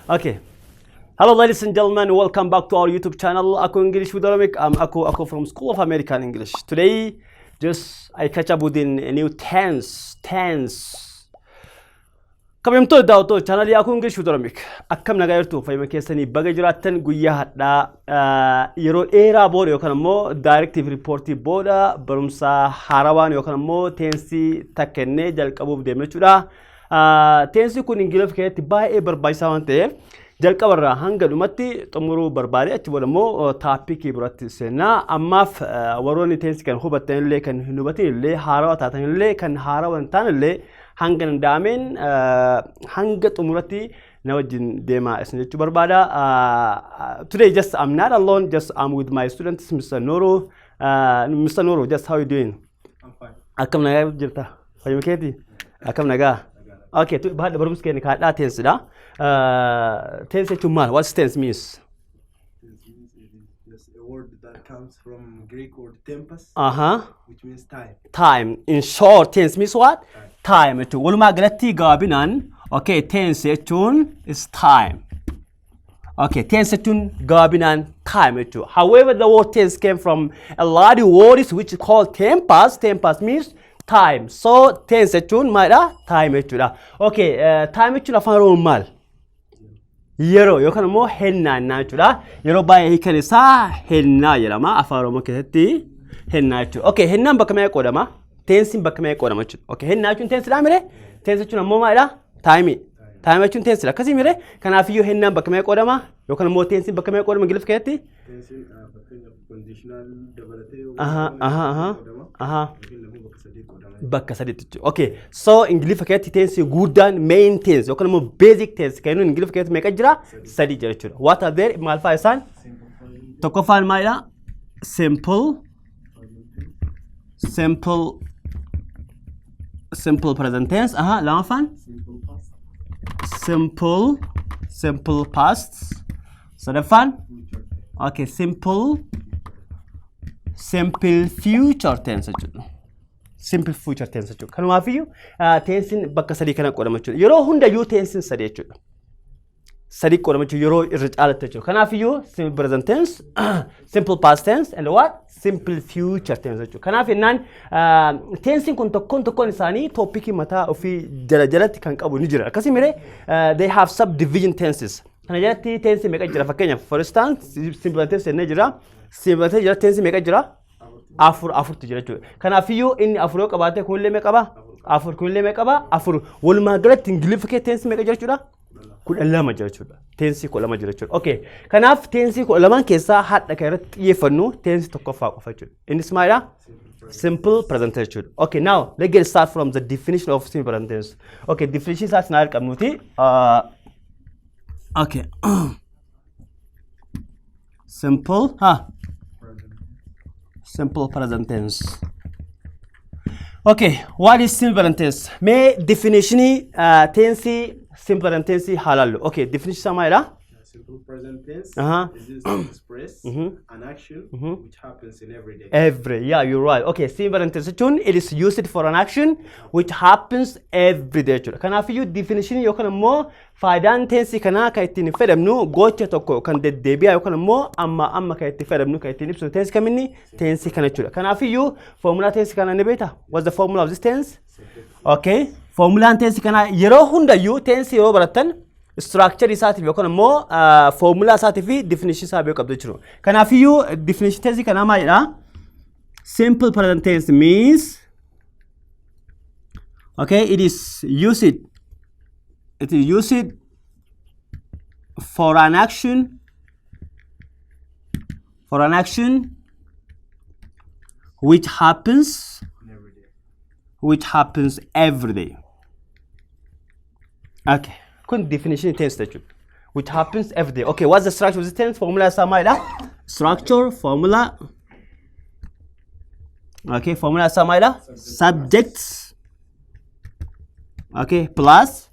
Okay. Hello, ladies and gentlemen. Welcome back to our YouTube channel, Aku English with Oromic. I'm Aku Aku from School of American English. Today, just I catch up with a new tense. Tense. Kabajamtoota daawwattoota chaanalii Aku English with Oromic. Akkam nagaa jirtu? Fayyuma keessanii? Baga jiraattan. Guyyaa hadhaa yeroo dheeraa booda yookaan immoo directive reportii booda barumsa haarawaan yookaan immoo tensii takka jalqabuuf deemna jechuudha. Tensii kun Ingiliffa keessatti baay'ee barbaachisaa waan ta'eef jalqabarraa hanga dhumatti xumuruu barbaade. Achi booda immoo topicii biratti seenaa. Ammaaf warroonni tensii kan hubattan illee, kan hin hubatin illee, haarawaa taatan illee, kan haarawaa hin taane illee, hanga danda'ameen hanga xumuratti na wajjin deemaa isin jechuu barbaada. Today just I'm not alone, just I'm with my students, Mr. Nuru. Mr. Nuru, just how you doing? I'm fine. Akkam nagaa jirta? Fayyuma keeti? Akkam nagaa? Okay, baadha barumsa keenya kaadhaa tensidha. Tense jechuun maal? What's tense means? Tense means it is just a word that comes from Greek word tempus, which means time. Time. In short, tense means what? Time jechuun. Walumaa galatti gabaabinaan, okay, tense jechuun is time. Okay, tense jechuun gabaabinaan time jechuudha. However, the word tense came from a Latin word which is called tempus. Tempus means time. So, tense jechuun maalidha? Time jechuudha. Okay, time jechuun afaan Oromoon maal? Yeroo yookaan immoo hennaa jechuudha. Yeroo baay'ee hiikan isaa hennaa jedhama afaan Oromoo keessatti hennaa jechuudha. Okay, hennaan bakka meeqa qoodama? Tensiin bakka meeqa qoodama jechuudha. Okay, hennaa jechuun tensidhaa mire? Tense jechuun ammoo maalidha? Timeii. Time jechuun tensidha. Akkasii mire? Kanaafiyyuu hennaan bakka meeqa qoodama? Yookaan immoo tensiin bakka meeqa qoodama Ingiliffa keessatti? Tensiin fakkeenyaaf conditional dabalatee yoo qoodama yookiin immoo bakka sadii qoodama. Bakka sadiitti jechuudha. Okay, so Ingiliffa keessatti tensii guddaan, main tense yookaan immoo basic tense kan inni Ingiliffa keessatti meeqa jira? Sadii jira jechuudha. What are there? Maal fa'a isaan? Tokkoffaan maalidha? Simple present tense. Aha, lamaffaan? Simple past. Simple past. Sadaffaan? Future. Okay, simple future tense jechuudha. Simple future tense jechuudha. Kanumaafiyyuu tensiin bakka sadii kana qoodama jechuudha. Yeroo hundayyuu tensiin sadii jechuudha. Sadii qoodama jechuudha yeroo irra caalatti jechuudha. Kanaafiyyuu simple present tense, simple past tense and what? Simple future tense jechuudha. Kanaaf jennaan tensiin kun tokkoon tokkoon isaanii topicii mataa ofii jala jalatti kan qabu ni jira. Akkasii miree, they have subdivision tenses. Kana jalatti tensii meeqa jira? Fakkeenyaaf, for instance, simple tense jennee jira. Simple tense jala tensii meeqa jira? Afur, afurtu jira jechuudha. Kanaafiyyuu inni afur yoo qabaate, kunillee meeqa qaba? Afur. Kunillee meeqa qaba? Afur. Walumaa galatti Ingiliffa kee tensii meeqa jira jechuudha? 12 jira jechuudha. Tensii 12 jira jechuudha. Okay. Kanaaf tensii 12n keessaa hadha kan irratti xiyyeeffannu tensii tokkoffaa qofa jechuudha. Innis maalidha? Simple present tense jechuudha. Okay, now let's get start from the definition of simple present tense. Okay, definition isaas naa qabnuti. Okay. Simple, ha? Simple present tense. Okay, what is simple present tense? Mee definitionii tensii simple present tense haa laallu. Okay, definition isaa maalidha? Simple present tense is used to express an action which happens in every day. Every, yeah, you're right. Okay, simple present tense jechuun it is used for an action which happens every day jechuudha. Kanaafiyyuu definition yookaan immoo faayidaan tensii kanaa kan ittiin fayyadamnu gocha tokko kan deddeebi'aa yookaan immoo amma amma kan itti fayyadamnu, kan ittiin ibsinu tensii kaminni? Tensii kana jechuudha. Kanaafiyyuu foormulaa tensii kana ni beektaa? What's the formula of this tense? Okay, formulaan tensii kanaa, yeroo hundayyuu tensii yeroo barattan structure isaatiif yookaan immoo formulaa isaatii fi definition isaa beekuu qabdu jechuudha. Kanaafiyyuu definition tensii kanaa maalidha? Simple present tense means, okay, it is used for an action which happens in every day. Which happens every day. Okay, kun definition tense jechuudha. Which happens every day. Okay, what's the structure of the tense? Formula isaa maalidha? Structure, formula. Okay, formula isaa maalidha? Subject. Okay, plus.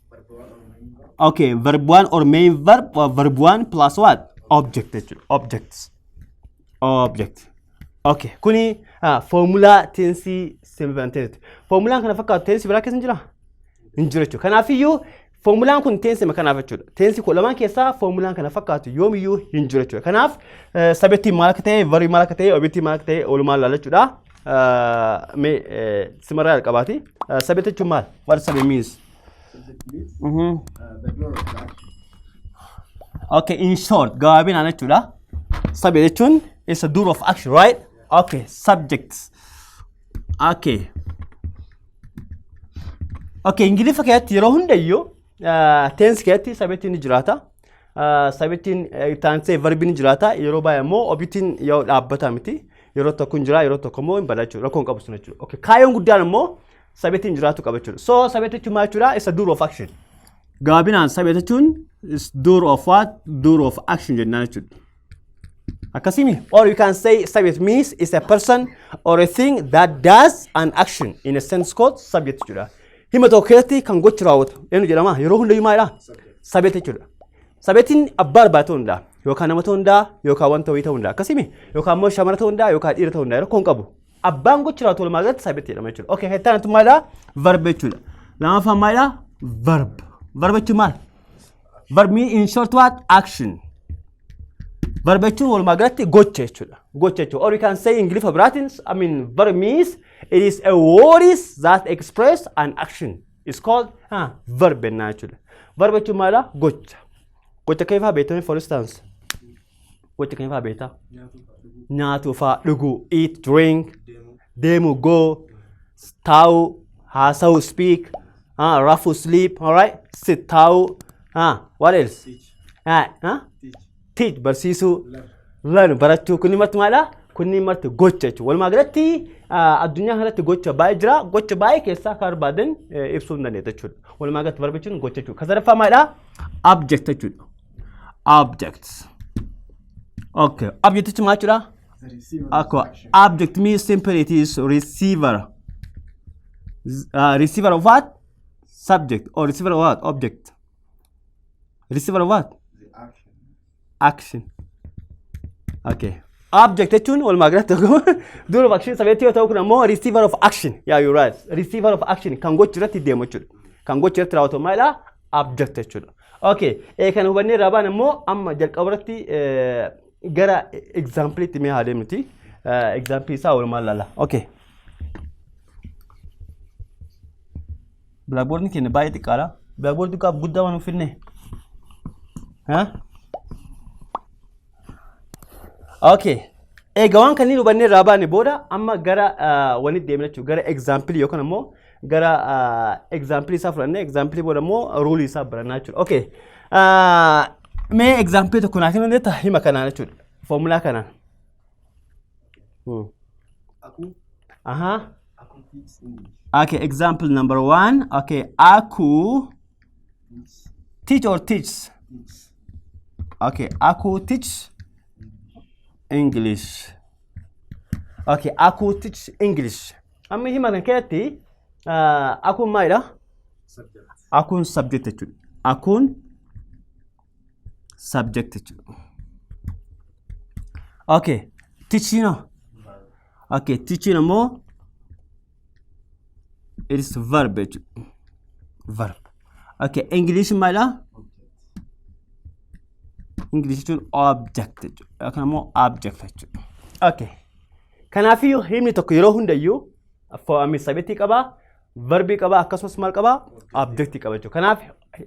Okay, verb one or main verb or verb one plus what? Object jechuudha. Objects. Object. Okay, kuni formula tensii simple tense. Formulaan kana fakkaatu tensii biraa keessa hin jiraa? Hin jiru jechuudha. Kanaafiyyuu Formulaan kun tense kanaaf jechuudha. Tense kudha lamaan keessaa formulaan kana fakkaatu yoomiyyuu hin jiru jechuudha. Kanaaf subjectiin maal akka ta'e, verbii maal akka ta'e, objectii maal akka ta'e oolumaan ilaalla jechuudha. Mee simarraa jalqabaati. Subject jechuun maal? What subject means? Subject means the doer of the action. Okay, in short, gabaabinaan jechuudha. Subject jechuun is a doer of action, right? Okay, subject. Okay. Okay, Ingiliffa keessatti yeroo hundayyuu tense keessatti subjectiin ni jiraata. Subjectiin taansee verbiin ni jiraata. Yeroo baay'ee immoo objectiin yoo dhaabbata miti. Yeroo tokko hin jira, yeroo tokko immoo hin bada jechuudha. Rakkoo hin qabu sun jechuudha. Okay, kaayyoon guddaan immoo subjectiin jiraatu qaba jechuudha. So subject jechuun maal jechuudha? Is a doer of action. Gabaabinaan subject jechuun is doer of what? Doer of action jennaan jechuudha. Akkasimi. Or you can say subject means is a person or a thing that does an action in a sense called subject jechuudha. Hima tokko keessatti kan gochi raawwatu eenyu jedhama? Yeroo hundayyuu maalidha? Subject jechuudha. Subjectiin abbaa barbaade ta'uu danda'a. Yookaan nama ta'uu danda'a, yookaan wanta wayii ta'uu danda'a. Akkasimi yookaan immoo shamara ta'uu danda'a, yookaan dhiira ta'uu danda'a. Rakkoo hin qabu. Abbaan gochi raawwatu walumaa galatti subject jedhama jechuudha. Okay, kan itti aantu maalidha? Verb jechuudha. Lammaffaan maalidha? Verb. Verb jechuun maal? Verb mean in short what? Action. Verb jechuun walumaa galatti gocha jechuudha. Gocha jechuudha. Or you can say Ingiliffa biraatiin, I mean, verb means it is a word that express an action. It's called verb jennaan jechuudha. Verb jechuun maalidha? Gocha. Gocha kam fa'aa beektanii, for instance? Gocha kam fa'aa beektaa? Nyaatuu fa'aa, dhuguu, Nyaatuu fa'aa, dhuguu, eat, drink, deemuu, deemu, go, taa'uu, haasa'uu, speak, rafuu, sleep, alright, sit, taa'uu, what else? Teach, teach, Teach, barsiisuu, learn. Learn, barachuu. Kunni marti maalidha? Kunni marti gocha jechuudha. Walumaa galatti addunyaa kanatti gocha baay'ee jira. Gocha baay'ee keessaa akka barbaadan ibsuu hin dandeetta jechuudha. Walumaa galatti verb jechuun gocha jechuudha. Kan sadaffaa maalidha? Object jechuudha. Object. Okay. Object jechuun maal jechuudha? The receiver of Okay. action. Object means simply it is receiver. Receiver of what? Subject or receiver of what? Object. Receiver of what? The action. Action. Okay. Object jechuun walumaa galatti doer of action subject yoo ta'u, kun ammoo receiver of action. Yeah, you're right. Receiver of action kan gochi irratti deemu jechuudha. Kan gochi irratti raawwatamu maalidha? Object jechuudha. Okay. Kan hubannee irraa baan immoo amma jalqaba irratti gara example mee haa deemnuti. Example isaa walumaa ilaalla. Okay. Blackboardni keenya baay'ee xiqqaadha. Blackboard xiqqaaf guddaa waan hin finne. Huh? Okay. Egaa waan kanneen hubannee irraa baane booda amma gara wanitti deemna jechuudha. Gara example yookaan immoo gara example isaa fudhannee example booda immoo rule isaa barannaa jechuudha. Okay. Mee example tokko naa kennuu dandeettaa hima kanaan jechuudha? Formulaa kanaan. Aku, Aha. Aku teach English. Okay, example number one. Okay, Aku Teach, teach or teach? Teach. Okay, Aku teach English. Okay, Aku teach English. Amma hima kana keessatti Akuun maalidha? Subject. Akuun subject jechuudha. Akuun subject jechuudha. Okay, teaching. Okay, teaching immoo it is verb jechuudha. Verb. Okay, English maalidha? Object. English jechuun object jechuudha. Yookaan immoo object jechuudha. Okay. Kanaafiyyuu himni tokko yeroo hundayyuu subjectii qabaa, verbii qabaa, akkasumas maal qabaa? Objectii qaba jechuudha. Kanaaf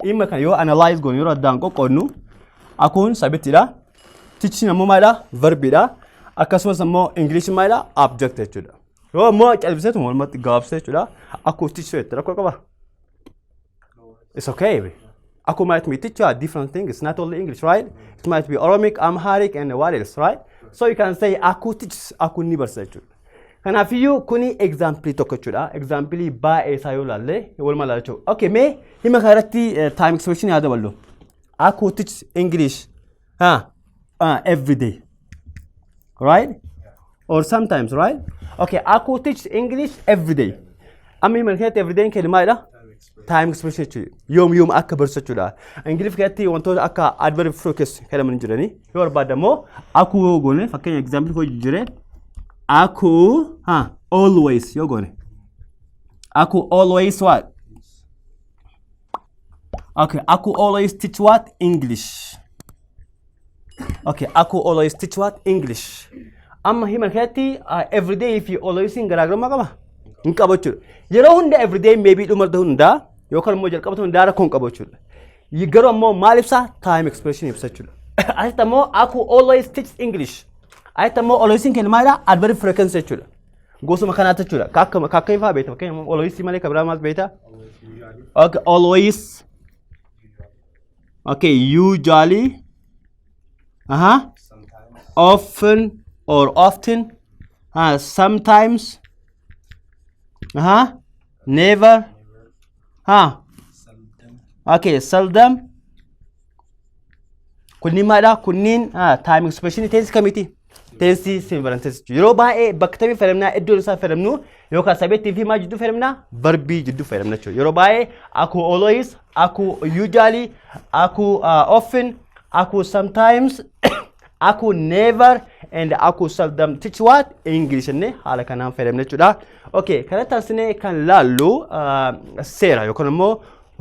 dhimma kana yoo analyze goonu, yeroo addaan qoqqoodnu, Akuun subjectiidha. Teaching ammoo maalidha? Verbiidha. Akkasumas immoo English maalidha? Object jechuudha. Yoo immoo calliseetuma walumatti gabaabsee jechuudha. Aku teach jette, rakkoo qaba? It's okay. Aku might be teach you different things, not only English, right? It might be Oromic, Amharic, and what else, right? So you can say Aku teaches, Aku ni barsiisa jechuudha. Kanaafiyyuu kuni example tokko jechuudha. Example baay'ee isaa yoo ilaalle walumaa ilaala jechuudha. Okay, mee hima kana irratti time expression yaa daballu. Aku teach English every day. Right? Or sometimes, right? Okay, Aku teach English every day. Amma hima kana keessatti every day keenya maalidha? Time expression. Time expression jechuudha. Yoom yoom akka barsiisu jechuudha. Ingiliffa keessatti wantoota akka adverb phrase jedhaman jirani. Yoo barbaadde immoo Aku yoo goone, fakkeenya example koo jijjiiree, Aku always yoo goone. Aku always what? Okay, Aku always teach what? English. Okay, Aku always teach what? English. Amma hima keessatti everyday fi always garaagarummaa qaba? Hin qabu jechuudha. Yeroo hunda everyday maybe dhuma hundaa yookaan immoo jalqabata hundaa rakkoo hin qabu jechuudha. Garuu ammoo maal ibsaa? Time expression ibsa jechuudha. Asitti ammoo Aku always teach English. Asitti ammoo always kenna maalidha? Adverb frequency jechuudha. Gosuma kanaatti jechuudha. Akka ifaa beekta. Fakkeenyaaf, always malee kan biraa maal beekta? Always, usually. Okay, always. Okay, usually. Sometimes. Often or often. Sometimes. Never. Seldom. Okay, seldom. Kunniin maalidha? Kunniin time expression tense kamiiti? Tense simple present tense. Yeroo baay'ee bakka tamii fayyadamnaa, iddoo isaa fayyadamnu yookaan subjectii fi maal jidduu fayyadamnaa? Verbii jidduu fayyadamna jechuudha. Yeroo baay'ee aku always, aku usually, aku often, aku sometimes, aku never and aku seldom teach what? English jennee haala kanaan fayyadamna jechuudha. Okay, kanatti taasisnee kan laallu seera yookaan immoo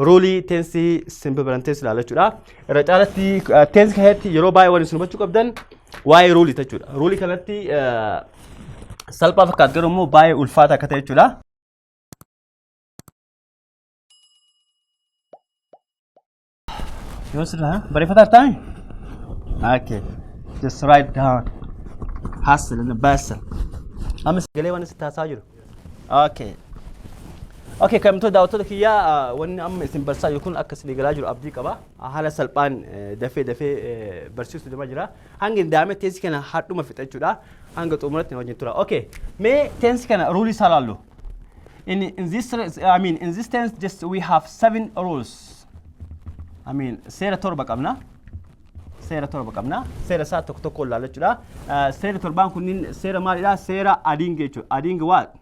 ruleii tense simple present tense ilaalla jechuudha. Irra caalatti tense kanatti yeroo baay'ee waan isin hubachuu qabdan waa'ee ruleii jechuudha. Ruleii kanatti salphaa fakkaatu, garuu immoo baay'ee ulfaata akka ta'e jechuudha. Yoo sirraa barreeffataa jirtaa? Okay. Just write down. Hustle and bustle. Amma sagalee waan isin taasaa jiru. Okay. Okay, kabajamtoota daawwattoota kiyyaa, wanni amma isin barsiisaa jiru kun akka isin galaa jiru abdii qaba. Haala salphaan dafee dafee barsiisuu deemaa jira. Hanga danda'ame tense kana hadhuma fixa jechuudha. Hanga xumuratti na wajjin tura. Okay, mee tense kana ruleii isaa laallu. In this, I mean, in this tense just we have seven rules. I mean, seera torba qabna. Seera torba qabna. Seera isaa tokko tokko ilaalla jechuudha. Seera torbaan kunniin seera maalidha? Seera adding jechuudha. Adding what?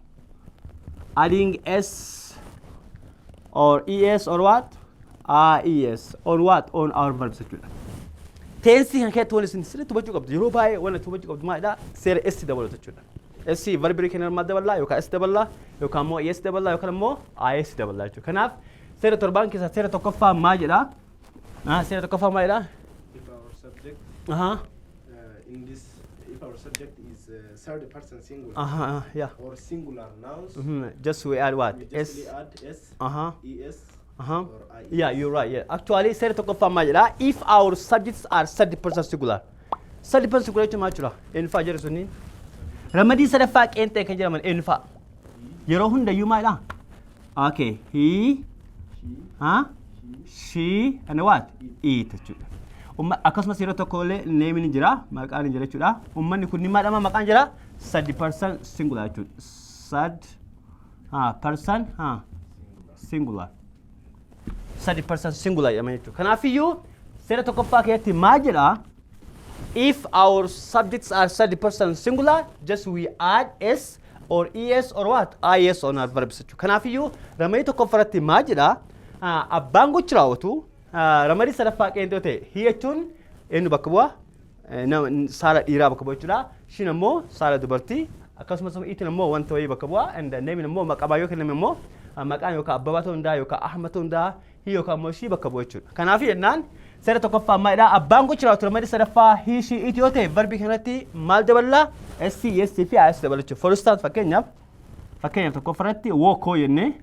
Adding S or ES or what? IES on what? On our verbs jechuudha. Tense kana keessatti wanti isin sirriitti hubachuu qabdu, yeroo baay'ee wanti hubachuu qabdu maalidha? Seera S dabalatu jechuudha. S verbii keenya maal daballaa? Yookaan S daballaa, yookaan immoo ES daballaa, yookaan immoo IS daballaa jechuudha. Kanaaf seera torbaan keessaa seera tokkoffaa maal jedhaa? Seera tokkoffaa maal jedhaa? If our subject in this, if our subject is third person singular or singular nouns, Just we add what? We just S. add S, ES, or IES. Yeah, you're right. Yeah. Actually, seera tokkoffaa maal jedhaa? If our subjects are third person singular. Third person singular jechuun maal jechuudha? Eenyu fa'a jedhu sunniin? Ramadii sadaffaa qeenxee kan jedhaman eenyu fa'a? Yeroo hundayyuu maalidha? Okay, he, She, huh? She, She, and what? It jechuudha. Akkasumas yeroo tokko illee name ni jira, maqaan ni jira jechuudha. Uummanni kun maal jedhama? Maqaan jira? Third person singular jechuudha. Third person singular. Third person singular jedhama jechuudha. Kanaafiyyuu seera tokkoffaa keessatti maal jedhaa? If our subjects are third person singular, just we add S or ES or what? IS on our verbs jechuudha. Kanaafiyyuu ramadii tokkoffaa irratti maal jedhaa? Abbaan gochi raawwatu ramadii sadaffaa qeenxee ta'e, he jechuun eenyu bakka bu'a? Nama saala dhiiraa bakka bu'a jechuudha. She'n ammoo saala dubartii, akkasumas itiin ammoo wanta wayii bakka bu'a. And nameiin ammoo maqaa yoo kenname immoo maqaan yookaan Abbabaa ta'uu danda'a yookaan Ahmad ta'uu danda'a, he yookaan immoo she bakka bu'a jechuudha. Kanaaf jennaan seera tokkoffaa maalidha? Abbaan gochi raawwatu ramadii sadaffaa he, she, it yoo ta'e, verbii kanatti maal daballaa? S, ES fi IS dabala jechuudha. For instance, fakkeenyaaf tokkoffaa irratti walk hoo jennee,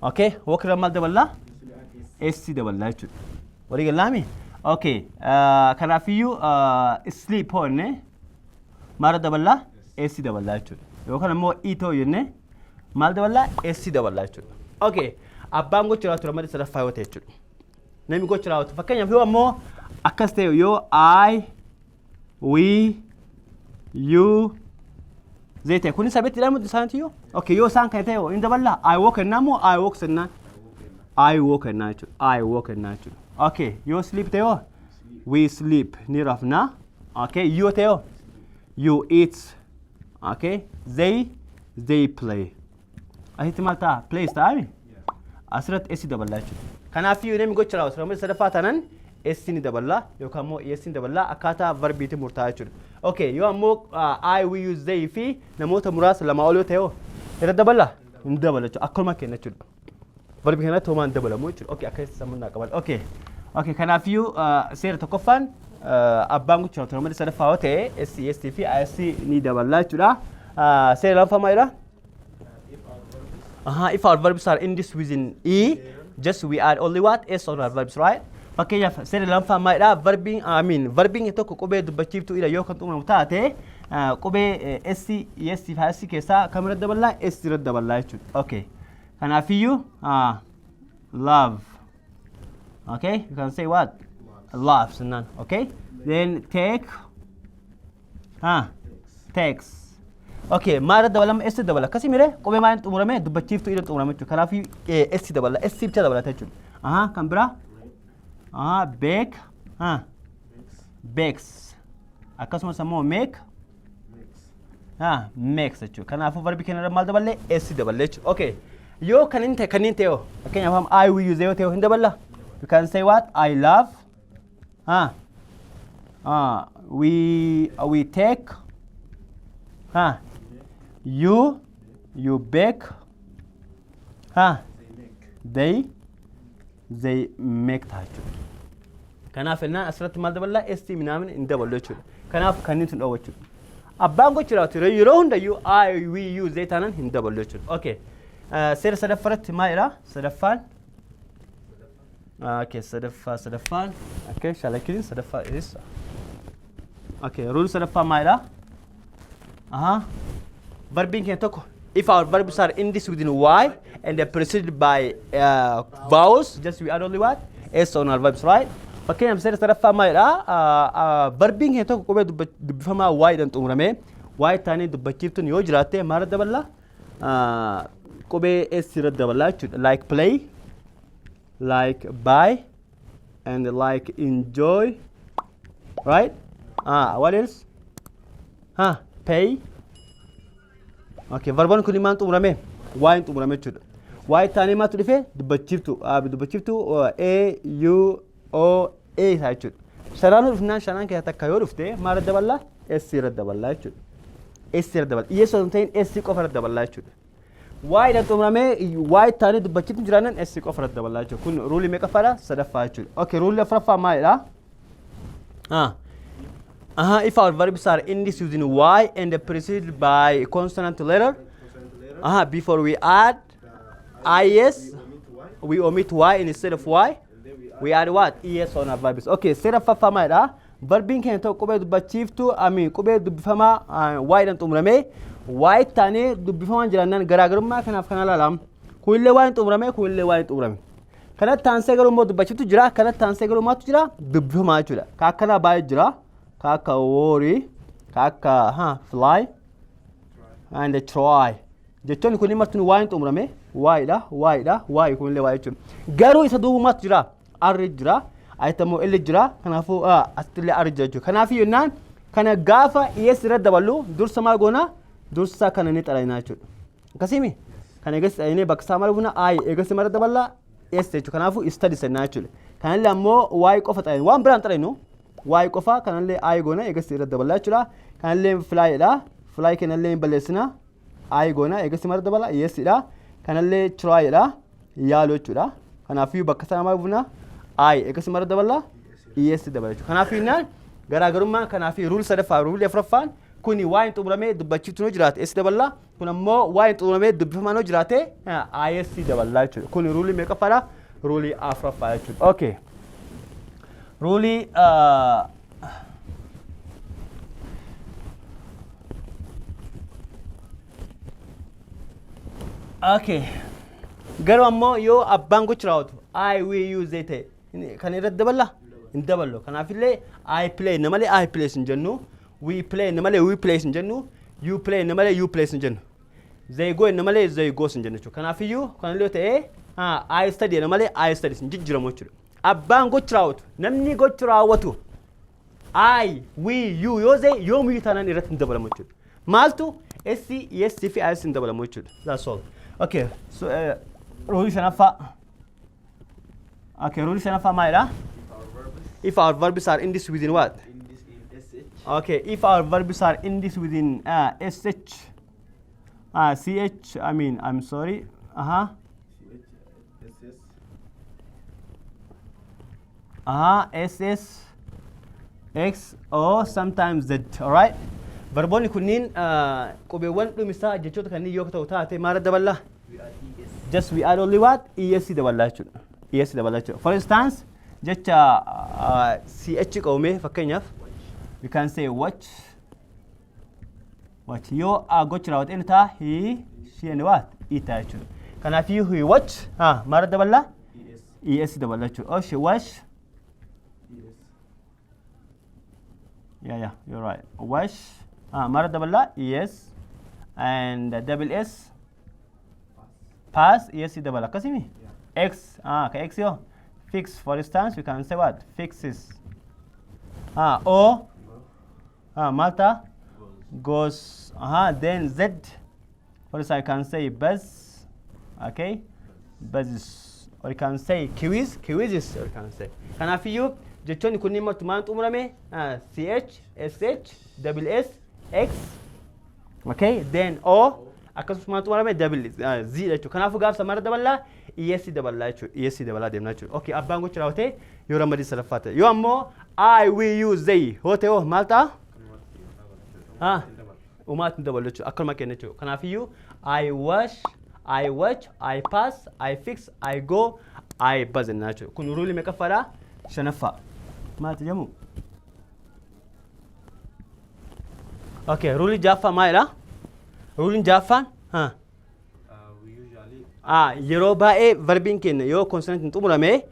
okay, walk irra maal daballaa? S daballaa jechuudha. Walii galaami? Okay, kanaafiyyuu sleep hoo jennee maal daballaa? S daballaa jechuudha. Yookaan immoo eat hoo jennee maal daballaa? S daballaa jechuudha. Okay, abbaan gocha raawwatu ramadii sadaffaa yoo ta'e jechuudha. Namni gocha raawwatu, fakkeenyaaf yoo ammoo akkas ta'e, yoo I, we, you, they ta'e, kunis subjectiidha miti isaaniitu. Okay, yoo isaan kana ta'e hin daballaa? I walk ennaa moo I walk ennaa? I walk ennaa jechuudha. I walk ennaa jechuudha. Okay, yoo sleep ta'e hoo? We sleep, ni rafnaa. Okay, you ta'e hoo? You eat. Okay, they play. Asitti maal ta'a? Plays ta'ami? Asirratti S daballaa jechuudha. Kanaafiyyuu namni gocha raawwatu ramadii sadaffaa taanaan S ni daballaa yookaan immoo ES ni daballaa, akkaataa verbiitiin murtaa'a jechuudha. Okay, yoo ammoo I, we, you, they fi namoota muraasa lamaa ol yoo ta'e hoo irra daballaa? Hin dabala jechuudha. Akkuma kenna jechuudha. Verbi kanatti homaa hin dabalamu jechuudha. Okay, akkasitti sammuu qaban. Okay, kanaafiyyuu seera tokkoffaan abbaan gocha raawwatu malee sadaffaa yoo ta'e S, ES fi IS ni daballa jechuudha. Seera lammaffaa maalidha? If our verbs are ending within E, just we add only what? S on our verbs, right? Fakkeenyaaf, seera lammaffaa maalidha? Verbiin, I mean, verbiin tokko qubee dubbachiiftuu ila yoo kan xumuramu taate, qubee S, ES fi S keessaa kam irratti daballaa? S irratti daballaa jechuudha. Okay. Kanaafiyyuu love. Okay, you can say what? Loves none. Okay. Then take. Takes. Okay, maal irratti dabalama? S dabala. Akkasii mire qubee maal xumurame? Dubbachiiftuu ila xumurame jechuudha. Kanaafii S dabala. S bicha dabalata jechuudha. Aha, kan biraa? Aha, bake. Bakes. Akkasumas ammoo make. Makes jechuudha. Kanaafuu verbi keenya irra maal daballee? S daballee jechuudha. Okay. Yoo kan inni ta'e kanneen ta'e hoo? Fakkeenyaaf, I, we, you, they yoo ta'e hin daballa? You can say what? I love. We take. You bake. They make ta'a jechuudha. Kanaaf ennaan asirratti maal daballaa? S minaamin hin daballu jechuudha. Kanaaf kanneen sun dhoowwa jechuudha. Abbaan gocha raawwatu yeroo hundayyuu I, we, you, they taanaan hin daballu jechuudha. Okay. Seera sadaffaratti maalidha? Sadaffaan. Okay, sadaffaa sadaffaan. Okay, shalakiin sadaffaa is. Okay, rule sadaffaa maalidha? Aha. Verbiin keenya tokko, if our verbs are ending within Y and they're preceded by vowels, just we add only what? S on our verbs, right? Fakkeenyaaf, seera sadaffaa maalidha? Verbiin keenya tokko qubee dubbifamaa Y dhaan xumuramee Y taanee dubbachiiftuun yoo jiraatte maal irratti daballa? Qubee S irratti daballa jechuudha. Like play, like buy, and like enjoy, right? What else? Pay. Okay, verboon kun maal xumurame? Y hin xumurame jechuudha. Y taanee maaltu dhufe? Dubbachiiftu. Dubbachiiftu A, U, O, A isaa jechuudha. Shanaan dhufnaan shanaan keessaa takka yoo dhufte maal irratti daballaa? S irratti daballaa jechuudha. S irratti daballa. ES osoo hin ta'in S qofa irratti daballaa jechuudha. Y dhaan xumuramee Y taanee dubbachiiftu jiraannan S qofa irratti daballaa jechuudha. Kun rule meeqaffaadha? Sadaffaa jechuudha. Okay, rule afuraffaa maalidha? If our verbs are ending using Y and preceded by consonant letter, before we add IS, We omit Y. we omit Y instead of Y. And then we add We add what? ES on our verbs. Okay, seera afuraffaa maalidha? Verbiin keenya tokko qubee dubbachiiftuu, I mean, qubee dubbifamaa Y dhaan xumuramee Y taanee dubbifamaan jiraannaan garaagarummaa kanaaf kana ilaalamu. Kunillee Y xumurame, kunillee Y xumurame. Kanatti aansee garuu immoo dubbachiiftu jira, kanatti aansee garuu maaltu jira? Dubbifamaa jechuudha. Ka akkanaa baay'ee jira. Ka akka worry, ka akka fly and try. Jechoonni kunniin martinuu Y xumurame, Y dha, Y dha, Y kunillee Y jechuudha. Garuu isa duubaatu jira. R jira, asitti immoo L jira, kanaafuu asitti illee R jira jechuudha. Kanaafuu yennaan kana gaafa ES irratti daballu dursa maal goona? Dursa kana ni xalaynaa jechuudha. Akkasiimi? Kana eegas xalaynee bakka isaa maal goona? I eegas maal daballaa? S jechuudha. Kanaafuu study sennaa jechuudha. Kanallee ammoo Y qofa xalaynu. Waan biraan xalaynu Y qofa kanallee I goona, eegas irratti daballaa jechuudha. Kanallee fly dha. Fly kanallee hin balleessina. I goona, eegas maal dabala? ES dha. Kanallee try dha. Yaalu jechuudha. Kanaafuu bakka sana maal goona? I eegas maal dabala? ES dabala jechuudha. Kanaafuu innaan garaagarummaa kanaafii rule sadaffaa, rule afuraffaan kuni Y hin xumuramee dubbachiiftuu yoo jiraate S daballa, kun ammoo Y hin xumuramee dubbifamaan yoo jiraate IS daballaa jechuudha. Kun rule meeqaffaadha? Rule afuraffaa jechuudha. Okay. Rule okay. Garuu ammoo yoo abbaan gocha raawwatu I, we, you, they ta'e kan irratti daballa? Hin daballu. Kanaafillee I play na malee I plays hin jennu. We play na malee we plays hin jennu. You play na malee you plays hin jennu. They go na malee they goes hin jennu jechuudha. Kanaafiyyuu kanallee ta'ee I study na malee I studies hin jijjiiramu jechuudha. Abbaan gocha raawwatu, namni gocha raawwatu I, we, you yoo ta'e yoomiyyuu taanaan irratti hin dabalamu jechuudha. Maaltu? S, ES fi IS hin dabalamu jechuudha. That's all. Okay, so rule shanaffaa. Okay, rule shanaffaa maalidha? If our verbs If our verbs are ending within what? In this in SH. Okay, if our verbs are ending within SH, CH, I mean, I'm sorry. CH, SS. S S, X or sometimes Z, alright? Verboonni kunniin qubeewwan dhumisaa jechoota kanneen yoo ta'u taate maal daballaa? We add ES. Just we add only what? ES daballaa jechuudha. ES daballaa jechuudha. For instance, jecha CH qabame, fakkeenyaaf, we can say watch. Watch. Yoo gocha raawwate inni ta'a he, she and what? It ta'a jechuudha. Kanaafiyyuu he watch maal daballaa? ES. ES daballaa jechuudha. Oh, she wash. ES. Yeah, you're right. Wash. Maal daballaa? ES and double S. Pass. Pass ES dabala akkasimi? Yeah. X ka X yoo fix, for instance, we can say what? Fixes. O. Go. Maal ta'a? Goes. Goes. Then Z, for instance, I can say buzz, okay, buzzes, or you can say quiz, quizzes, or you can say. Kanaafiyyuu jechoonni kunniin martu maal xumurame? CH, SH, double S, X, okay, then O, akkasumas maal xumurame? Double Z jechuudha. Kanaafuu gaafsa mara daballaa? ES daballaa jechuudha. ES dabalaa deemnaa jechuudha. Okay, abbaan gocha raawwatee yoo ramadii sadaffaa ta'e. Yoo ammoo I, we, you, they hoo ta'e hoo maal ta'a? Umaatti hin dabalu jechuudha. Akkanuma kenna jechuudha. Kanaafiyyuu I wash, I watch, I pass, I fix, I go, I buzz jennaa jechuudha. Kun ruleii meeqaffaadha? Shanaffaa. Maalti jedhamu? Okay, ruleii ja'affaa maalidha? Ruleiin ja'affaan? We usually Yeroo baay'ee verbiin keenya yoo consonant hin xumurame,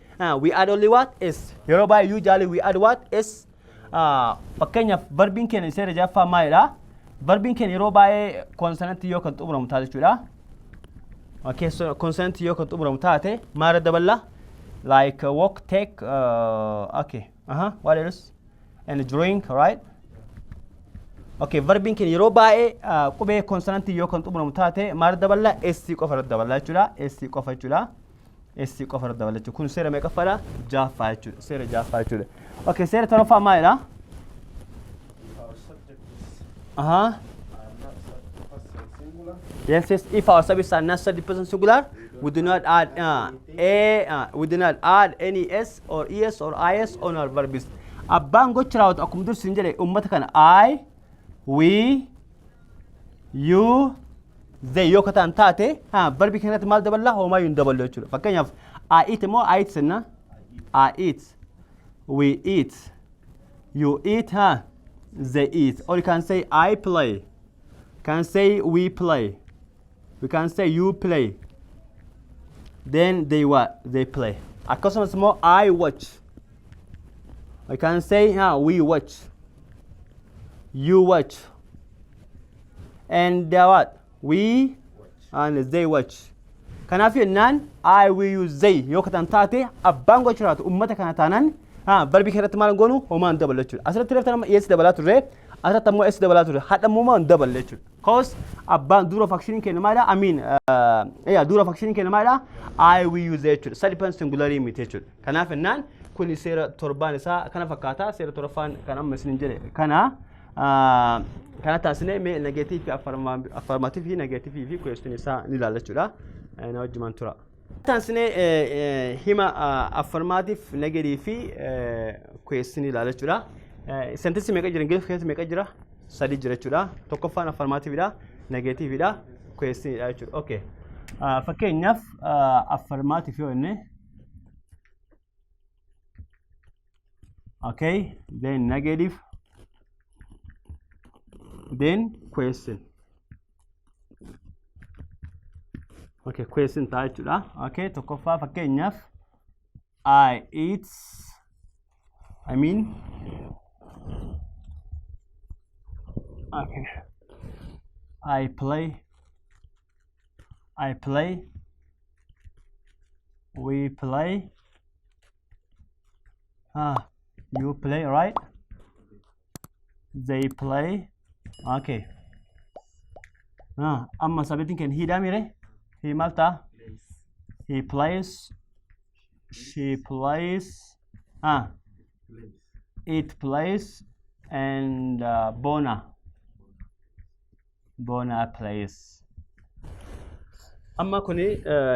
we add only what? S. Yeroo baay'ee usually we add what? S. Fakkeenyaaf, verbiin keenya seera ja'affaa maalidha? Verbiin keenya yeroo baay'ee consonant yoo kan xumuramu taate jechuudha. Okay, so consonant yoo kan xumuramu taate maal daballa? Like walk, take, okay. What else? And drink, right? Okay, verbiin keenya yeroo baay'ee qubee consonantii yoo kan xumuramu taate maal daballa? S qofa irratti daballa jechuudha. S qofa jechuudha. S qofa irratti daballa jechuudha. Kun seera meeqaffaadha? Ja'affaa jechuudha. Seera ja'affaa jechuudha. Okay, seera torbaffaa maalidha? If our subject is not third person singular, Yes. If our subjects are not third person singular, we do not add a, we do not add any s or es or is on our verbs. Abbaan gocha raawwatu akkuma dursi hin jedhe uummata kana I, we, you, they yoo ka ta'an taate verbii kanatti maal daballa? Homaayyuu hin daballu jechuudha. Fakkeenyaaf, I eat immoo I eat senna. I eat, we eat, you eat, they eat. Or you can say I play. Can say we play. We can say you play. Then they what? They play. Akkasumas immoo I watch. I can say we watch. You watch. And what? We watch. And they watch. Kanaaf jennaan I, we, you, they yoo katan taate abbaan gocha jiraatu uummata kana taanaan verbii kanatti maal goonu? Homaa hin dabalu jechuudha. Asirratti reefta nama ES dabalaa turre, asirratti ammoo S dabalaa turre, hadha immoo hin daballe jechuudha. Cause abbaan doer of actioniin keenya maalidha? I mean, yeah, doer of actioniin keenya maalidha? I, we, you, they jechuudha. Third person singularii miti jechuudha. Kanaaf jennaan kun seera torbaan isaa kana fakkaata. Seera torbaffaan kan amma isin jedhe kana. Kana taasisnee mee negative fi affirmative fi negative fi question isaa ni ilaalla jechuudha. Na wajjumaan tura. Taasisnee hima affirmative, negative fi question ilaalla jechuudha. Sentence meeqa jira? Ingiliffa keessa meeqa jira? Sadi jira jechuudha. Tokkoffaan affirmativeidha, negativeidha, questionidha jechuudha. Okay. Fakkeenyaaf, affirmative yoo jenne, okay, then negative, then question. Okay, question ta'a jechuudha. Okay, tokkoffaa fakkeenyaaf I eat, I mean, okay, I play, I play, we play, you play, right? They play. Okay. Amma subjectiin keenya he dha mire? He maal ta'a? Plays. He plays, she plays, Plays. It plays, and Bona. Bona plays. Amma kuni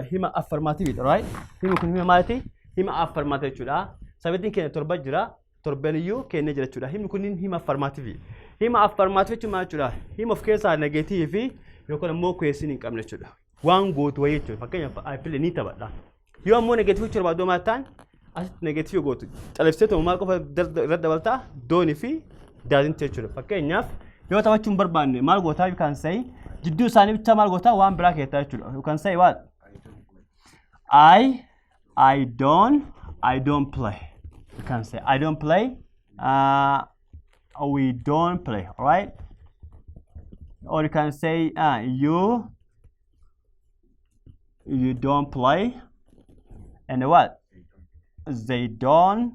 hima affirmativeidha, right? Hima kun hima maaliti? Hima affirmative jechuudha. Subjectiin keenya torba jira. Torban iyyuu kennee jira jechuudha. Himni kunniin hima affirmative. Hima affirmative jechuun maal jechuudha? Hima of keessaa negative fi yookaan immoo question hin qabne jechuudha. Waan gootu wayii jechuudha. Fakkeenyaaf, "I play", ni taphadha. Yoo ammoo negative jechuu barbaadu maal ta'an? Asitti negative gootu. Calibsee maal qofa irra dabaltaa? Don't fi doesn't jechuudha. Fakkeenyaaf, yoo taphachuu hin barbaanne maal gootaa? You can say, jidduu isaanii bicha maal gootaa? Waan biraa keessaa jechuudha. You can say what? I don't play. You can say "I don't play." We don't play, alright? Or you can say you don't play, and what? They don't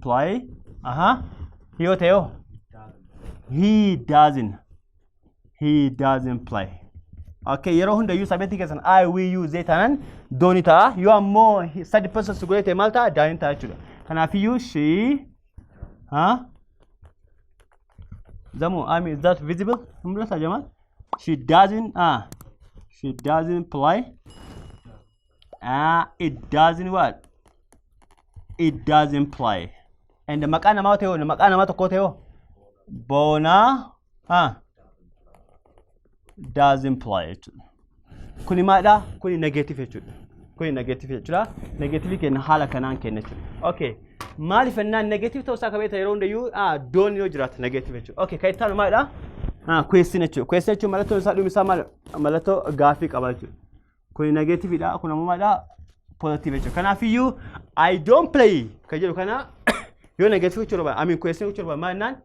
play. Yoo ta'e, he doesn't play. Okay, yeroo hundayyuu subjectii keessan I, we, you, they taanaan don't ta'a. Yoo ammoo third person singular ta'e maal ta'a? Doesn't ta'a jechuudha. Kanaafiyyuu she, huh? Zamu, I mean, is that visible? Mul'ata, Jamal? She doesn't play. It doesn't what? It doesn't play. And maqaa namaa ta'e, maqaa namaa tokko ta'e, Boonaa doesn't play jechuudha. Kuni maalidha? Kuni negative jechuudha. Kuni negative jechuudha. Negative kenna haala kanaan kenna jechuudha. Okay. Maaliif ennaan negative ta'uu isaa kabeeta yeroo hundayyuu don't yoo jiraate negative jechuudha. Okay, kan itti aanu maalidha? Question jechuudha. Question jechuun mallattoon isaa dhumi isaa maal? Mallattoo gaaffii qaba jechuudha. Kuni negativeidha. Kun ammoo maalidha? Positive jechuudha. Kanaafiyyuu "I don't play" kan jedhu kana yoo negative gochuu barbaaddan, I mean, question gochuu barbaaddan, maal jennaan?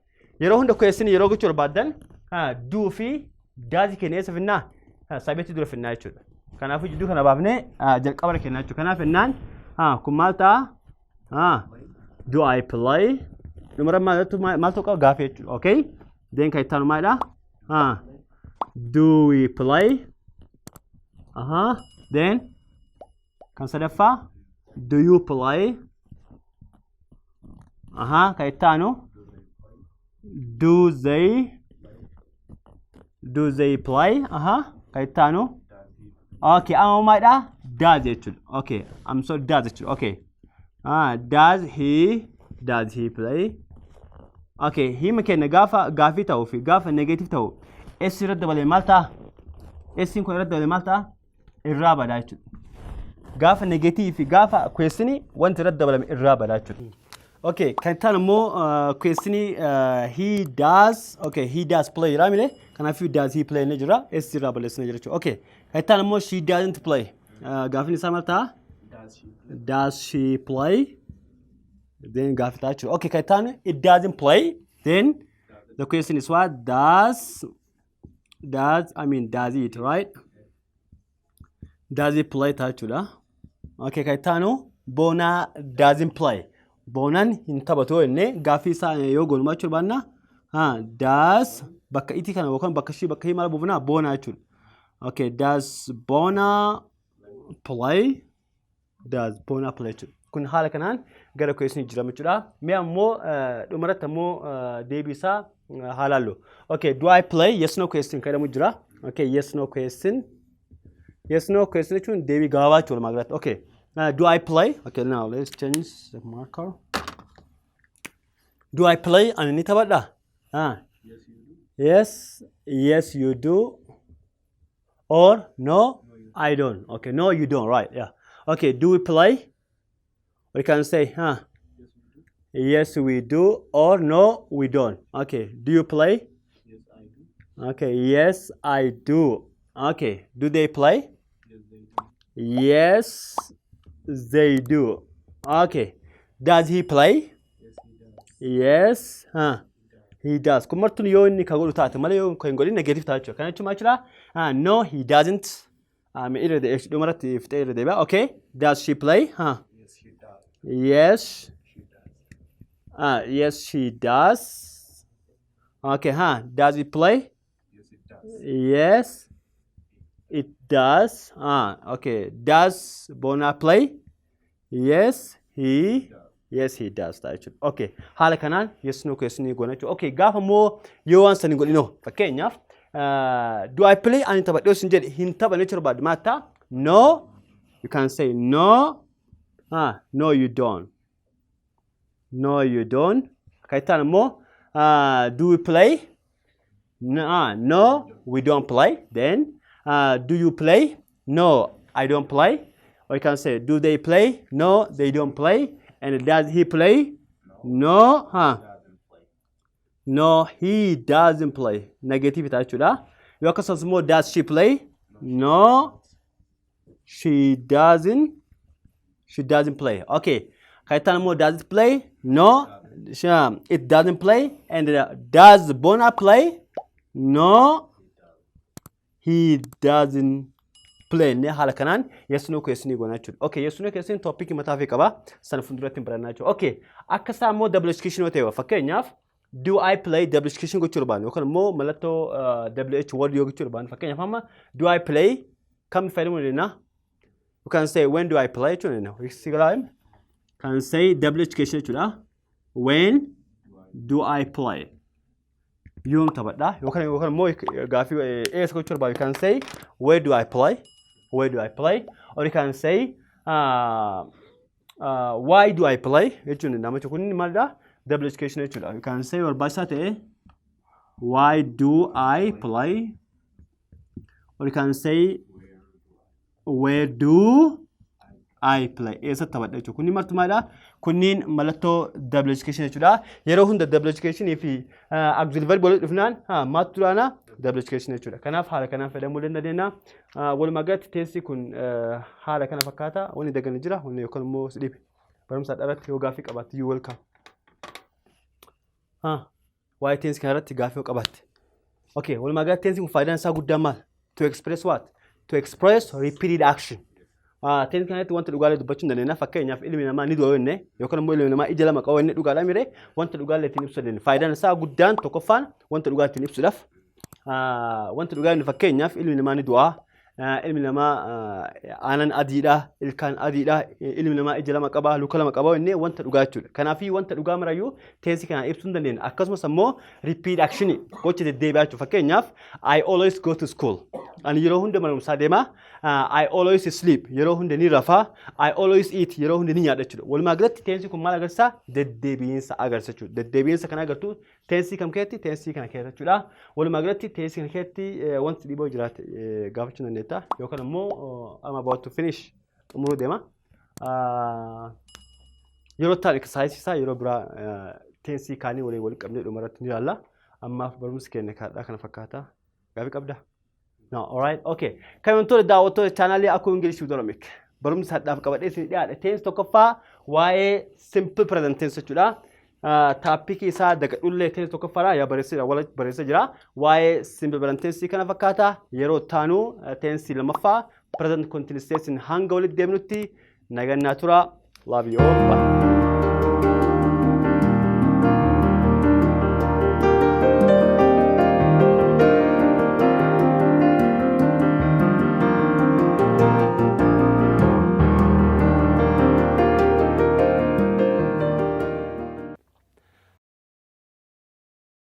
Yeroo hunda question yeroo gochuu barbaaddan do fi does keenya eessa finnaa? Subjectii dura finnaa jechuudha. Kanaafuu jidduu kana baafnee jalqaba kennaa jechuudha. Kanaaf jennaan kun maal ta'a? Do I play? Dhumara maaltu maaltu qaba? Gaafii jechuudha. Okay? Then kan itti aanu maalidha? Do we play? Aha. Then kan sadaffaa, do you play? Aha. Kan itti aanu, do they play? Aha. Kan itti aanu, okay, amma maalidha? Does jechuudha. Okay, I'm sorry, does jechuudha. Okay. Does he play? Okay, hima keenya gaafa gaafii ta'uu fi gaafa negative ta'u S irratti dabalee maal ta'a? S kun irratti dabalee maal ta'a? Irraa badaa jechuudha. Gaafa negative fi gaafa question wanti irratti dabalame irraa badaa jechuudha. Okay, kan itti aanu immoo question, he does, okay, he does play jira mile. Kanaafuu does he play ni jira, S irraa balleessina jira jechuudha. Okay, kan itti aanu immoo she doesn't play. Gaaffiin isaa maal ta'a? Does she play? Does she play? Then gaaffii ta'a jechuudha. Okay, kan itti aanu it doesn't play. Then the question is what? Does, I mean, does it, right? Does it play ta'a jechuudha. Okay, kan itti aanu Boonaa doesn't play. Boonaan hin taphatu jennee gaaffii isaa yoo goonu maal jechuu barbaanna? Does bakka it kana yookaan bakka she, bakka he maal buufnaa? Boonaa jechuudha. Okay, does Boonaa play? Does Boonaa play jechuudha. Kun haala kanaan gara question jijjiirama jechuudha. Mee ammoo dhumarratti ammoo deebii isaa haa laallu. Okay, do I play? Yes no question kan jedhamu jira. Okay, yes no question. Yes no question jechuun deebii gabaabaa jechuudha walumaa galatti. Okay, do I play? Okay, now let's change the marker. Do I play? Ani ni taphadha? Yes, you do. Yes, you do. Or no, I don't. Okay, no, you don't. Right? Yeah. Okay. Do we play? We can say, huh? Yes, we do. Yes, we do. Or no, we don't. Okay. Do you play? Yes, I do. Okay. Yes, I do. Okay. Do they play? Yes, they do. Yes, they do. Okay. Does he play? Yes, he does. Yes. Huh. He does. Kun martuun yoo inni ka godhu taate malee yoo kan hin godhin negative ta'a jechuudha. Kana jechuun maal jechuudha? Ah, no, he doesn't. Irra dhumarratti fixee irra deebi'a. Okay. Does she play? Huh. Yes, she does. Yes. She does. Yes, she does. Okay, huh? Does he play? Yes, it does. Yes, it does. Ah, okay. Does Bona play? Yes, he. Yes, he does ta'a jechuudha. Okay. Haala kanaan yes no question goona jechuudha. Okay, gaafa immoo yoo waan san hin godhinoo, fakkeenyaaf Do I play? Ani taphadhee osoo hin jedhe hin taphanne jechuu barbaadde maal ta'a? No, you can say no. Ah, no, you don't. No, you don't. Kan itti aanu immoo do we play? No, no, we don't play. Then do you play? No, I don't play. Or you can say, do they play? No, they don't play. And does he play? No, huh? Doesn't play. No, he doesn't play. Negative ta'a jechuudha. Yoo akkasumas immoo, does she play? No, she doesn't. She doesn't play. Okay. Kan itti aanu immoo, does it play? No, it doesn't play. And does Bona play? No, he doesn't play. Inni haala kanaan yes no question goona jechuudha. Okay, yes no question topic mataa ofii qaba. Sana fuulduratti hin barannaa jechuudha. Okay, akka isaa immoo WH question yoo ta'e, fakkeenyaaf do I play, WH question gochuu barbaannu yookaan immoo mallattoo WH word yoo gochuu barbaannu, fakkeenyaaf amma do I play kam fayyadamuu dandeenya? You can say when do I play jechuu dandeenya. Si galaa? Can say WH question jechuudha. When do I play? Yoom taphadha? Yookaan immoo gaaffii eessa gochuu barbaadu, you can say where do I play? Where do I play? Or you can say why do I play jechuun danda'ama jechuudha. Kun maalidha? WH question jechuudha. You can say barbaachisaa ta'e why do I play? Or you can say where do I play? Eessatti taphadha jechuudha. Kunniin marti maalidha? Kunniin mallattoo WH question jechuudha. Yeroo hunda WH question fi auxiliary verb walitti dhufnaan maaltu duraana? WH question jechuudha. Kanaaf haala kanaan fayyadamuu dandeenya. Walumaa galatti tense kun haala kana fakkaata. Wanni daganne jira? Wanni yookaan immoo si dhibe? Barumsa irratti yoo gaaffii qabaatte, you welcome. Waa'ee tense kana irratti gaaffii yoo qabaatte. Okay, walumaa galatti tense kun faayidaan isaa guddaan maal? To express what? To express repeated action. Tense kanatti wanta dhugaalee dubbachuu hin dandeenya. Fakkeenyaaf ilmi namaa ni du'a jenne yookaan immoo ilmi namaa ija lama qaba jenne, dhugaadhaa mire, wanta dhugaalee ittiin ibsuu dandeenya. Faayidaan isaa guddaan tokkoffaan wanta dhugaa ittiin ibsuudhaaf. Wanta dhugaa inni fakkeenyaaf ilmi namaa ni du'a. Ilmi namaa aanan adiidha, ilkaan adiidha, ilmi namaa ija lama qaba, luka lama qaba jennee wanta dhugaa jechuudha. Kanaafii wanta dhugaa marayyuu tense kanaan ibsuu hin dandeenya. Akkasumas immoo repeat action, gocha deddeebi'aa jechuudha. Fakkeenyaaf I always go to school. Ani yeroo hunda mana barumsaa deema. I always sleep. Yeroo hunda ni rafaa. I always eat. Yeroo hunda ni nyaadha jechuudha. Walumaa galatti tense kun maal agarsiisa? Deddeebiinsa agarsiisa jechuudha. Deddeebiinsa kana agartu tense kam keessatti? Tense kana keessa jechuudha. Walumaa galatti tense kana keessatti wanti dhiboo jiraate gaafachuu dandeetta. Yookaan immoo I'm about to finish, xumuruu deema. Yeroo ta'an exercise isaa yeroo biraa tense kaanii waliin waliin qabnee dhumarratti ni ilaalla. Ammaaf barumsi keenya kaadhaa kana fakkaata. Gaafii qabdaa? No, alright, okay. Kabajamtoota daawwattoota chaanaalii Akkuu English with Oromic. Barumsa hadhaaf qabadhee isin dhiyaadhe. Tense tokkoffaa waa'ee simple present tense jechuudha. Topic isaa dagadhullee tense tokkoffaadha. Yaa barreessee wal barreessee jira. Waa'ee simple present tense kana fakkaata. Yeroo taanu tense lammaffaa present continuous tense hanga walitti deemnutti nagannaa tura. Love you all. Bye.